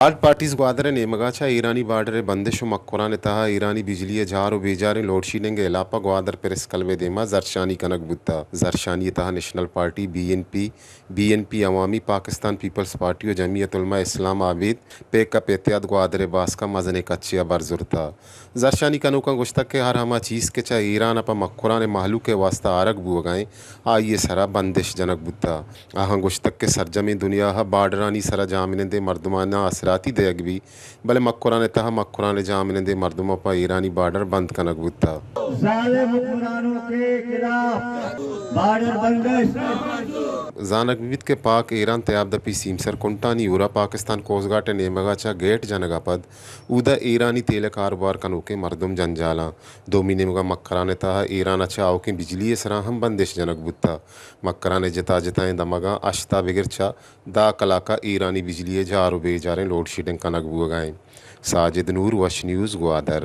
All parties Gwadar ءِ نیمگ ءَ چہ ایرانی بارڈر ءِ بندش ءُ مکران ءِ تہا ایرانی بجلی ءِ جار ءُ بیجاریں لوڈشیڈنگ ءِ ہلاپ ءَ گوادر پریس کلب ءِ دیما زھرشانی کنگ بوتگ۔ زھرشانی ءِ تہا National Party, B N P, B N P, Awami Pakistan Peoples Party ءُ جمعیت علماء اسلام آبید، پیکپ اتحاد گوادر ءِ باسک ءَ مزنیں کچے ءَ بھر زرتگ۔ زھرشانی کنوکاں گوشتگ کہ ہر ہما چیز کہ چہ ایران ءَ پہ مکران ءِ مہلوک ءِ واستہ آرگ بوگ ءَ انت، آئی ءِ سرا بندش جنگ بوتگ۔ آہاں گوشتگ کہ سرجمیں دنیا ءَ بارڈرانی سرا جاہمنندیں مردماناں آسراتی دئیگ بیت، بلے مکران ءِ تہا مکران ءِ جاہمنندیں مردماں پہ ایرانی بارڈر بند کنگ بوتگ۔ ظالم حکمرانوں کے خلاف بارڈر بندش۔ زانگ بہ بیت کہ پاک ایران تیاب دپی سیمسر کنٹانی ہورا پاکستان کوسٹ گارڈ ءِ نیمگ ءَ چہ گیٹ جنگ ءَ پد اودا ایرانی تیل ءِ کاروبار کنوکیں مردم جنجالاں۔ دومی نیمگ ءَ مکران ءِ تہا ایران ءَ چہ آؤکیں بجلی ءِ سرا ہم بندش جنگ بوتگ۔ مکران ءِ جتا جتائیں دمگاں ہشت ءَ بگر چہ دہ کلاک ءَ ایرانی بجلی ءِ جار ءُ بیجاریں لوڈشیڈنگ کنگ بوگ ءَ انت۔ ساجد نور، وش نیوز، گوادر۔